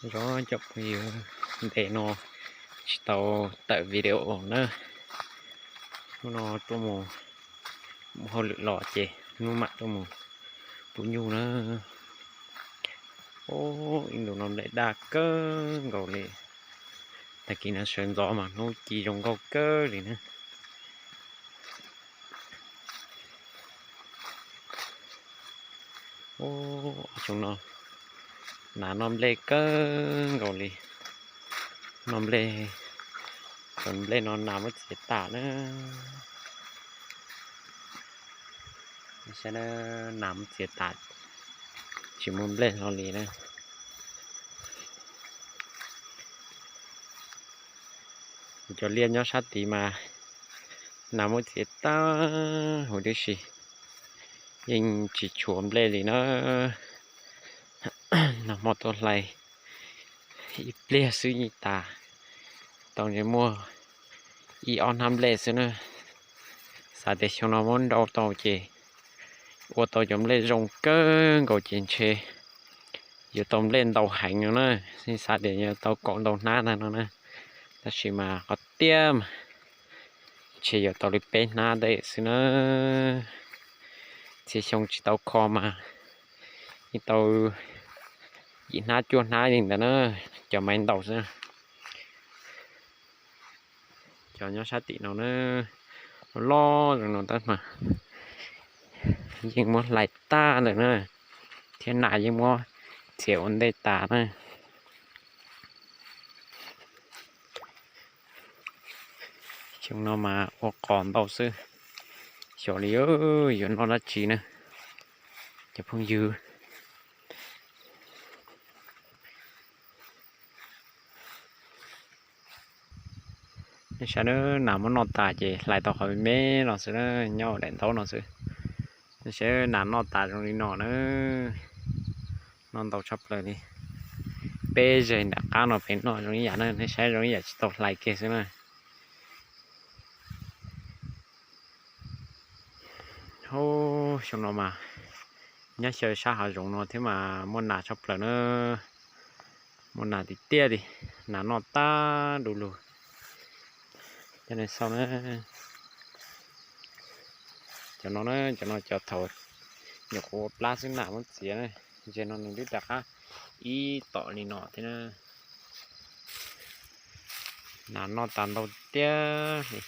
Zov cov phooj ywg, ntev no tsis tau tawm video na. Hnub no tuaj mus, mus hauj lwm los ces hnub mam tuaj mus pub nyuj na. Ib ntus no nplej daj kawg nkaus li. Tag kis no sawv ntxov mas hnub ci zoo nkauj kawg li na. Xyoo no nas noj nplej kawg nkaus li. Noj nplej, cov nplej no nas muab txiav tas na. Saib, nas muab txiav tas, tsis muaj nplej hlo li na. Cov liaj nyob sab tid mas nas muab txiav tag huv tib si, yeej tsis tshuav nplej li na. Nag hmo tuaj hlais ib pliag xwb yeej tas tau ntshe muaj ib ob hnab nplej xwb na. Xav tias xyoo no muab nrau tau ces ua tau cov nplej zoo kawg nkaus ces ntshe yuav tau nplej ntau heev no na. Yeej xav tias yuav tau kaum ntau hnab ntag no na, tab sis mas qhov tiag mas ntshe yuav tau li peb hnab ntej xwb na. Txhia xyoo tsis tau kho mas yeej tau yim hnab cuaj hnab li ntawd na, cov maiv ntau xwb. Cov nyob sab tim no na, loj loj zoo no tab mas yeej muab hlais tag lawm na, thiab nas yeej muab txiav ua ntej tas na. Xyoo no mas ua qos ntau xwb, xyov li yuav noj dab tsi na cov phooj ywg. Nej saib, nas muab noj tas ces hlais tau qhov me me no xwb na, nyob daim ntaub no xwb. Nej saib, nas noj tas zoo li no na, noj ntau tshaj plaws li. Peb zeg nram qab no pem noj zoo ib yam na, nej saib zoo ib yam tsis tau hlais kiag xwb na. Xyoo no mas nyob xyaw sab hav zoov no thiab mas muaj nas tshaj plaws na, muaj nas tiag tiag li, nas noj tag du lug. Cov no xauj na, cov no na, cov no cov thaum nyuam qhuav ua plab xwb nas muab txiav na, ze no nws twb rov qab ib tom li no thiab na. Nas noj tas ntau tiag li.